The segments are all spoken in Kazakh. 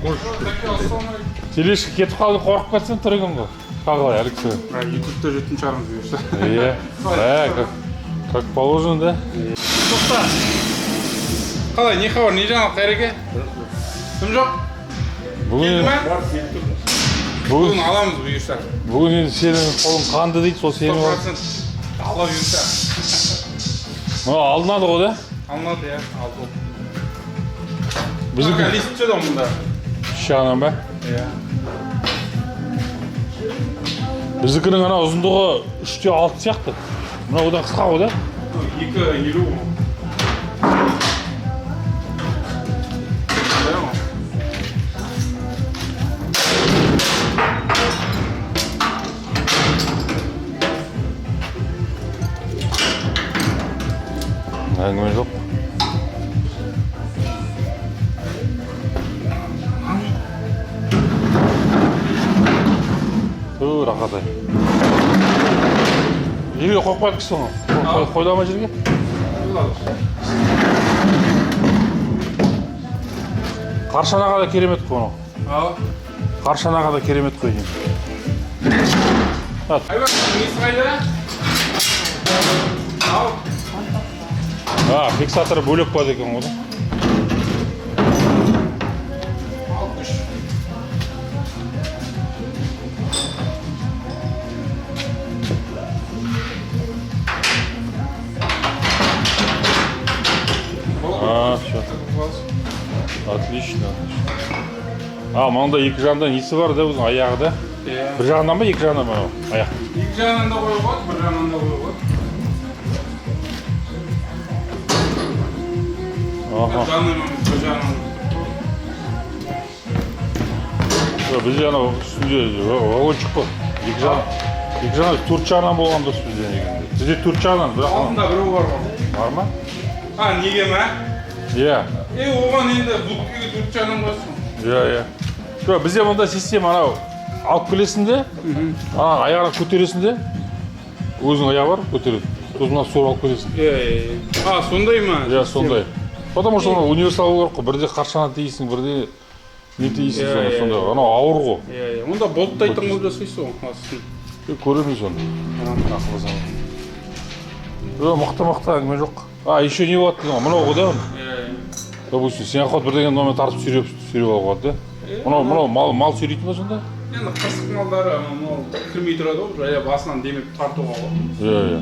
Қош. Тележка кетіп қалды, қорқып кетсең тірі ғой. Қалай, Алексей? Ютубта жүретін шығармыз бұйырса. Иә. Да, как положено, да? Тоқта. Қалай, не хабар, не жаңалық, Қайреке? Кім жоқ? Бүгін Келді ме? Бүгін Бүгін аламыз бұйырса. Бүгін енді сенің қолың қанды дейді, сол сенің. 100% Алла бұйырса. Мынау алынады ғой, да? Алынады, иә, алды. Біздікі Лист түседі ғой мұнда. Үш жағынан ба? Иә. Біздікінің ана ұзындығы 3,6 сияқты. Мынау одан қысқа ғой, да? 2,50 ғой. Иә ғой. Әңгіме жоқ. Ту, рахат ай. Жерге қойып қояды ғой. Қойыла ма жерге? Қаршанаға да керемет қой мынау. Ал. Қаршанаға да керемет қой деймін. Айбар, несі қайда? Ал. А, фиксаторы бөлек болады екен ғой, да? Алып үш. А, все. Отлично. А, мынанда екі жағында несі бар да, өзінің аяғы да? Иә. Бір жағынан ба, екі жағынан ба мынау аяқ? Екі жағынан да қоюға болады, бір жағынан да қоюға болады. Аха. Жанынан, бір жағынан. Жоқ, бізде анау үстінде вагончик қой. Екі жағынан, екі жағынан, төрт жағынан болған дұрыс бізде негізінде. Бізде төрт жағынан, бірақ Алдында біреу бар ғой. Бар ма? А, неге ма? Иә. Оған енді будкаға төрт жағынан қоясың. Иә, иә. Жоқ, бізде мұнда система анау алып келесің де, ана аяғына көтересің де, өзінің аяғы бар, көтереді. Сосын мына сорып алып кетесің. Иә, иә, иә. А, сондай ма? Иә, сондай. Потому что анау универсал болу керек қой. Бірде қаршана тиесің, бірде не тиесің, Иә, сондай, иә, сондай. иә. Анау ауыр ғой. Иә, иә. Онда болттайтын қылып жасайсың ғой, астын. Көреміз оны. Жоқ, мықты-мықты әңгіме жоқ. А, еще не болады деген ғой, мынау ғой да? Иә, иә. Допустим, сен охот бірдеңе мынаумен тартып сүйреп алуға болады, да? Мынау мал сүйрейтін ба сонда? Енді қырсық малдары мынау кірмей тұрады ғой, жайлап басынан демеп тартуға болады. Иә, иә.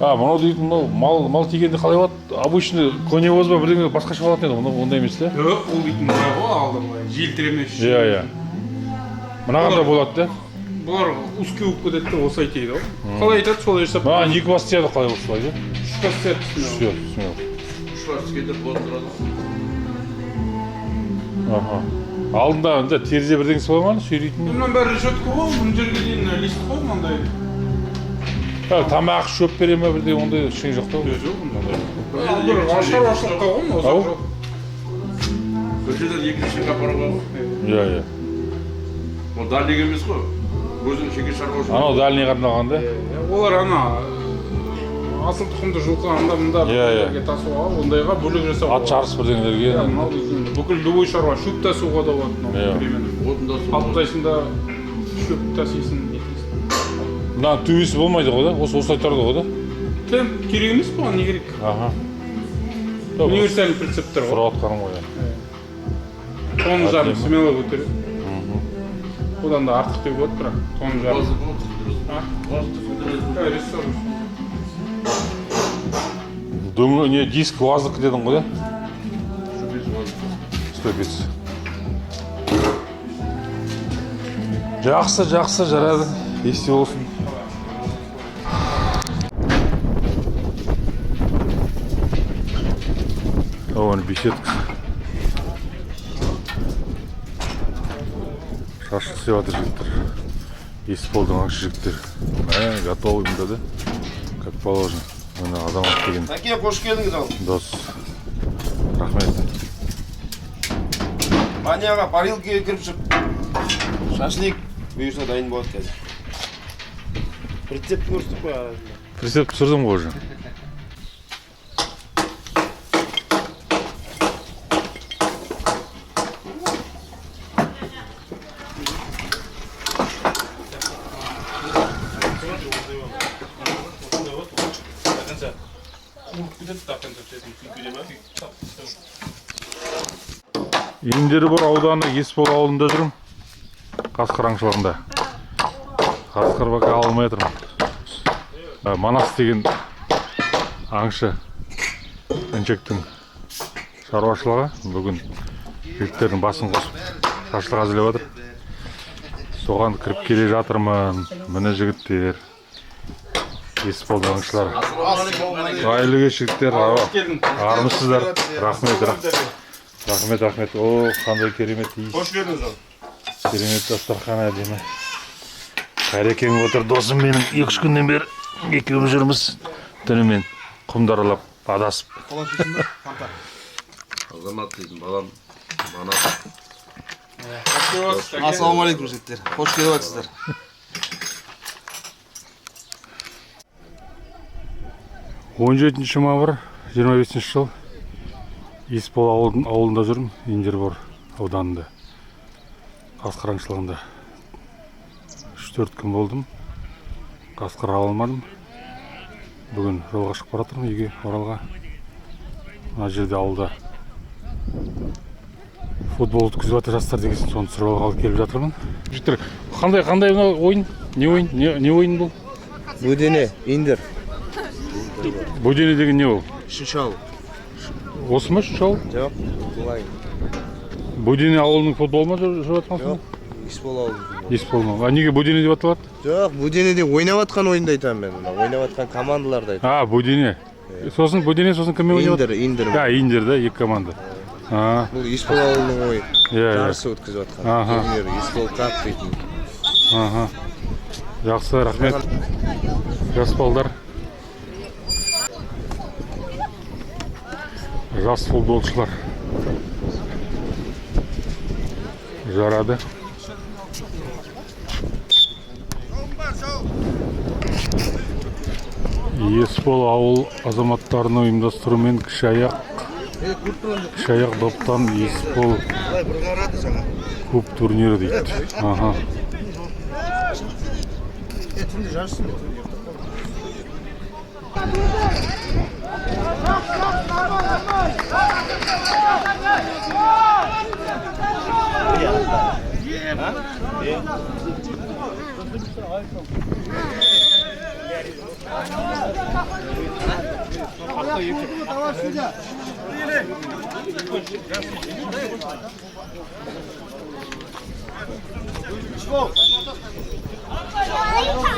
А, мынау дейтін мынау мал тигенде қалай болады? Обычный коневоз ба бірдеңе басқаша болатын еді, мынау ондай емес те? Жоқ, ол дейтін былай ғой, алды былай желтіремес үшін. Иә, иә. Мынаған да болады да? Бұлар узкий болып кетеді де, осылай тиеді ғой. Қалай айтады, солай жасап. Маған екі бас тиеді қалай осылай, да? Үш бас тиеді, смело. Все, смело. Үш бас кетіп болады тұрады. Аха. Алдында анда терезе бірдеңесі бола ма, сүйрейтін? Мынаның бәрі решетка ғой, мына жерге дейін лист қой мынандай. Ә, тамақ, шөп бере ме бірдеңе, ондай ештеңе жоқ та? Жоқ, ондай. Бір шаруашылыққа ғой, мынау Ау? жоқ. Бір жерден екінші жерге апаруға ғой. Иә, иә. Ол дальний емес қой. Өзінің жеке шаруашылығы. Анау дальныйға арналған да? Иә, олар ана асыл тұқымды жылқы анда мында Иә, иә. бірдеңелерге тасуға, ондайға бөлек жасауға Ат жарыс бірдеңелерге. Иә, мынау дейтін бүкіл любой шаруа, шөп тасуға да болады мынау Иә. примерно. Отын тасуға. Алып тастайсың да, шөп тасисың, нетесің. Мына төбесі болмайды ғой да? Осы осылай тұрады ғой да? Темп керек емес бұған, не керек? Аха. Универсальный прицептер ғой. Сұрап жатқаным ғой, иә. Тонна жарым Әдемі. смело көтереді. Одан да артық деуге болады, бірақ тонна жарым. А? Ә, рессор. Дөңгі не диск УАЗ-дікі дедің ғой да? Сто бес. Жақсы, жақсы, жарайды. Есте болсын. Оған беседка. Шашлык істеп жатыр жігіттер. Есполдың аңшы жігіттер. Мә, готовый мында да. Как положено. Міне азамат деген Әке, қош келдіңіз ал. дос. Рахмет. Баняға, парилкаға кіріп шық. Шашлик бұйырса дайын болады қазір. Прицепті көрсетіп қой арасында. Прицеп түсірдім ғой уже. Индербор ауданы Есбол ауылында жүрмін. Қасқыр аңшылығында. Қасқыр бака алмай жатырмын. Манас деген аңшы інжектің шаруашылығы бүгін жігіттердің басын қосып шашлық әзірлеп жатыр. Соған кіріп келе жатырмын. Міне жігіттер. Есболдың аңшылары. Қайырлы кеш жігіттер. Армысыздар. Рахмет, рахмет. Рахмет, рахмет. О, қандай керемет иіс. Қош келдіңіз. Керемет дастархан әдемі. Қайрекең отыр досым менің. 2-3 күннен бері екеуміз жүрміз. Түнімен құмды аралап, адасып. Азамат дейтін балам. Манас. Ассалаумағалейкум жігіттер. Қош келіп жатсыздар. 17 мамыр, 25 жыл. Есбол ауылында жүрмін, Индербор ауданында. Қасқыр аңшылығында. 3-4 күн болдым. Қасқыр ала алмадым. Бүгін жолға шығып бара жатырмын үйге, Оралға. Мына жерде ауылда футбол өткізіп жатыр жастар деген соны түсіріп алғалы келіп жатырмын. Жігіттер, қандай мынау ойын? Не ойын? Не ойын бұл? Бөдене, индер. Бөдене деген не ол? Үшінші ауыл. Осы ма үшінші ауыл? Жоқ, былай. Бөдене ауылының футболы ма жүріп жатқан Жоқ, Есбол ауылының. Есбол ма? А неге Бөдене деп аталады? Жоқ, Бөденеде ойнап жатқан ойынды айтамын мен. Мына ойнап жатқан командаларды айтамын. А, Бөдене. Сосын Бөдене, сосын кіммен ойнап жатыр? Индер, Индер. А, Индер да, екі команда. А, Бұл Есбол ауылының ойы. иә, иә. Жарысы өткізіп жатқан. Аха. Турнир, Есбол кап дейтін. Аха. Жақсы, рахмет. Жас балдар. Жас футболшылар. Жарады. Есбол ауыл азаматтарының ұйымдастыруымен кіші аяқ доптан Есбол куб турнирі дейді. Аха.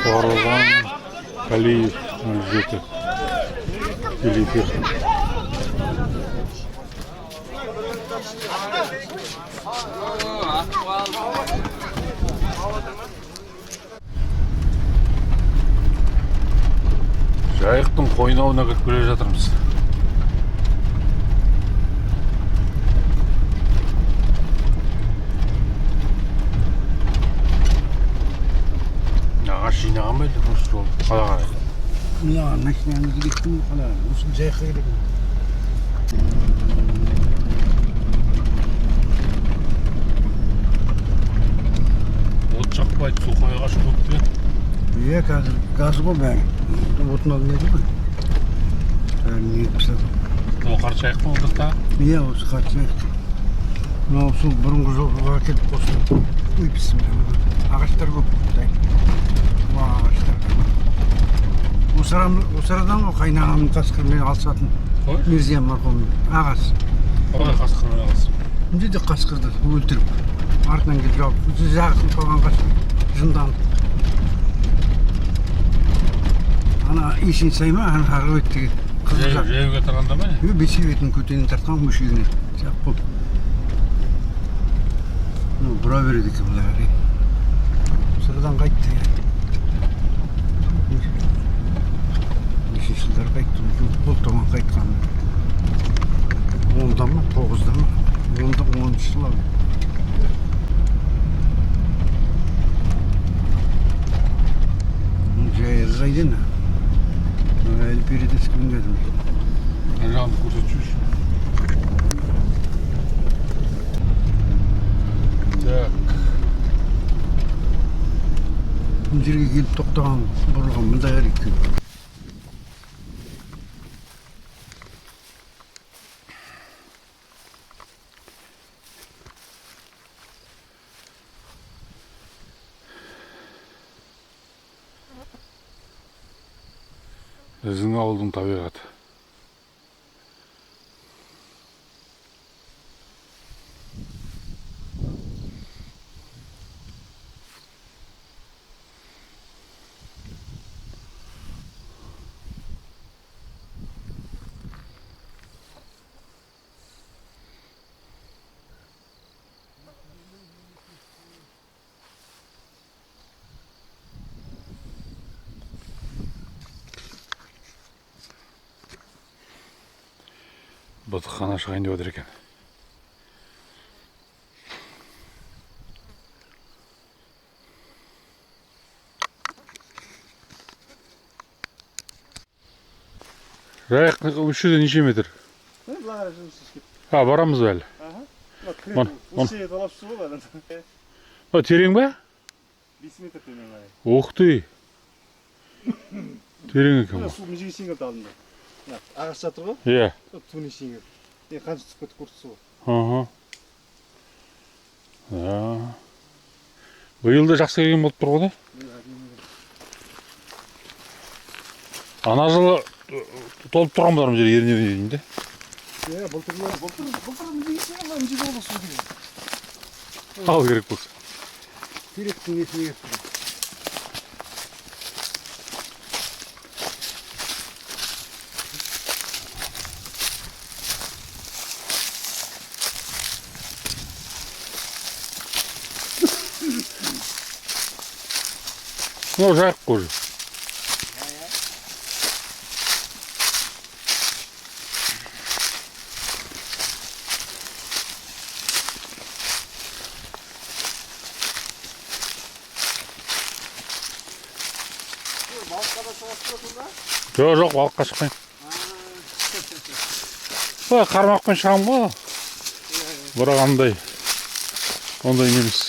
Фарзан Калиев 07 телеэфир. Жайықтың қойнауына кіріп келе жатырмыз. Ағаш жинаған ба еді осы жол? Қалай қарай? Мына машинаны керектің қалай? Осы жайыққа керек. От жақпайды, сухой ағаш көп те. Иә, қазір газ ғой бәрі. Отын алмайды ғой. Бәрін егіп тастады. Мынау Қарашайық па онда? Иә, осы Қарашайық. Мынау сол бұрынғы жолға әкеліп қосылды. Ой, бісміллә. Ағаштар көп. Мына ағаштар. Осы арадан ғой қайнағамның қасқырмен алысатын. Қой? Мирзия марқұмның ағасы. Қалай қасқырмен алысып? Мына жерде қасқырды өлтіріп, артынан келіп жауып, жағасын қалған қасқыр жынданып. Ана Есенсай ма, ана арғы беттегі қызыл жақ. Жаяуге тұрғанда ма не? Е, бесеу етін көтенін тартқан мөшегіне. Жақ болып. Ну, бұра береді екен бұлар. Сырадан қайтты. Нешінші жылдары қайтты, бұл тоған қайтқан. 10-да ма, 9-да ма, 10-да, 10-шы жыл ау. Жайығы қайда ана? Әлі передескі білмедім. Ана жағын көрсетіп жіберші. Так. Мына жерге келіп тоқтаған, бұрылған мындай екен. Біздің ауылдың табиғаты. Батықхана шығайын деп отыр екен. Жайық осы жерде неше метр? А, барамыз ба әлі? Мына терең бе? 5 метр төмен. Ух ты! Терең екен. Су мына жерге шейін алдында. Ағаш жатыр ғой? Иә. Түбіне шейін. Қанша түсіп кетті көрсетші ғой. Аха. Биыл да жақсы келген болып тұр ғой да? Ана жылы толып тұрған болар мына жер еріне дейін де. Иә, былтыр мына жерге шейін мына жерде болды су деген. Ал керек болса. Теректің несіне кетті. Мынау жайық қой уже. Жоқ, жоқ, балыққа шықпаймын. Ой, қармақпен шығамын ғой. Бірақ ондай немес.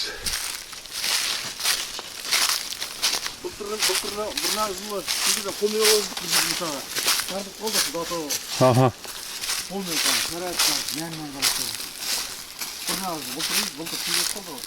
Былтыр жылы қолмен қойдық біз мысалға. Тартып қалдық золотого. Аха. Қолмен қарап, мәнмен қарап. Былтыр түйдеп қалды ғой.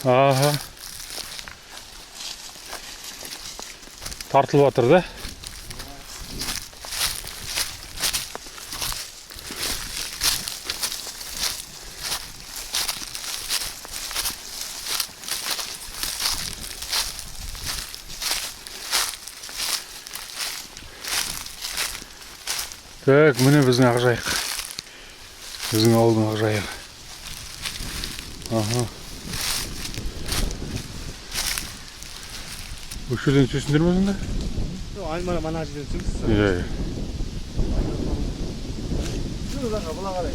Аха. Тартылып жатыр да. Так, міне біздің Ақжайық. Біздің ауылдың Ақжайығы. Аха. Осы жерден түсесіңдер ме сонда? Жоқ, ана жерден түсеміз. Иә. Жоқ, аға, былай қарай.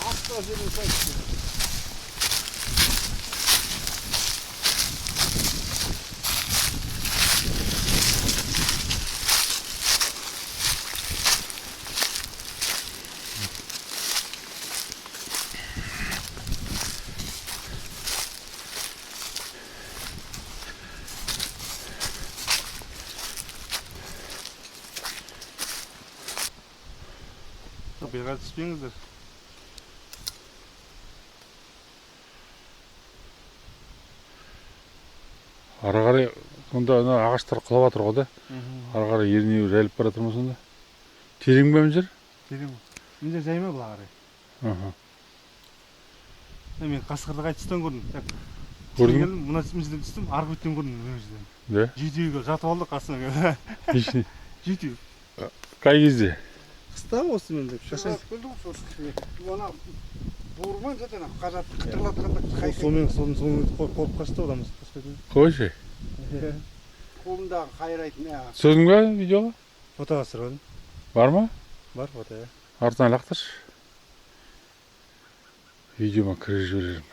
Астына жерден түсеміз. Бері түспеңіздер. Ары қарай сонда ана ағаштар құлап жатыр ғой да. Ары қарай ернеуі жайылып бара жатыр ма сонда? Терең бе мына жер? Терең. Мына жер жай ма былай қарай? Аха. Мен қасқырды қай тұстан көрдім. Көрдің бе? Мына жерден түстім, арғы беттен көрдім мына жерден. Да? Жетеуге жатып алдық қасына. Нешіне? Жетеу. Қай кезде? Қыста осы мен деп шашай. Ана буырман жатыр, қазат қытырлатқанда қай Сонымен қорқып қашты одан басқа. Қойшы. Қолындағы қайрайтын. Түсірдің бе видеоға? Фотоға түсіріп алдым. Бар ма? Бар фото, иә. Артынан лақтыршы. Видеома кіргізіп жіберермін.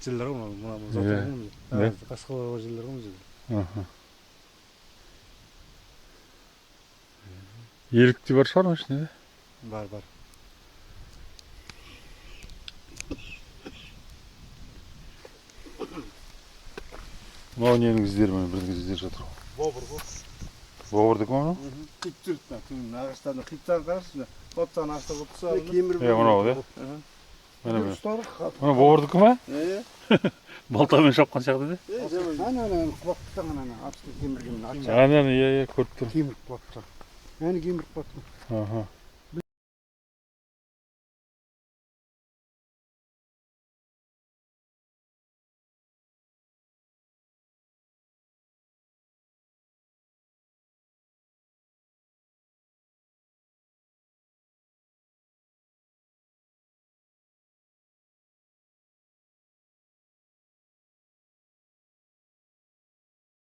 Жерлер ғой мынау, мына Иә. зат ғой Иә. мына. Қасқалар бар жерлер ғой мына жерде. Аха. Елік те бар шығар ма ішінде? Бар, бар. Мынау ненің іздері, міне, бірдеңе іздер жатыр ғой. Бобыр ғой. Бобырдікі ма мынау? Қиып жүрді мына түбін ағаштарына қиып тастаған, қарашы мына. Қоптаған ағаштар қойып тастаған. Кеміріп. Иә, мынау да. Міне, міне. Ұстадық. Мынау бобырдікі ма? Иә. Балтамен шапқан сияқты да. Ана, ана, құлап тастаған, ана, астын кемірген. Ана, ана, иә, иә, көріп тұрмын. Кеміріп құлап тастаған. Әне кеміріп құлап тастаған. Аха.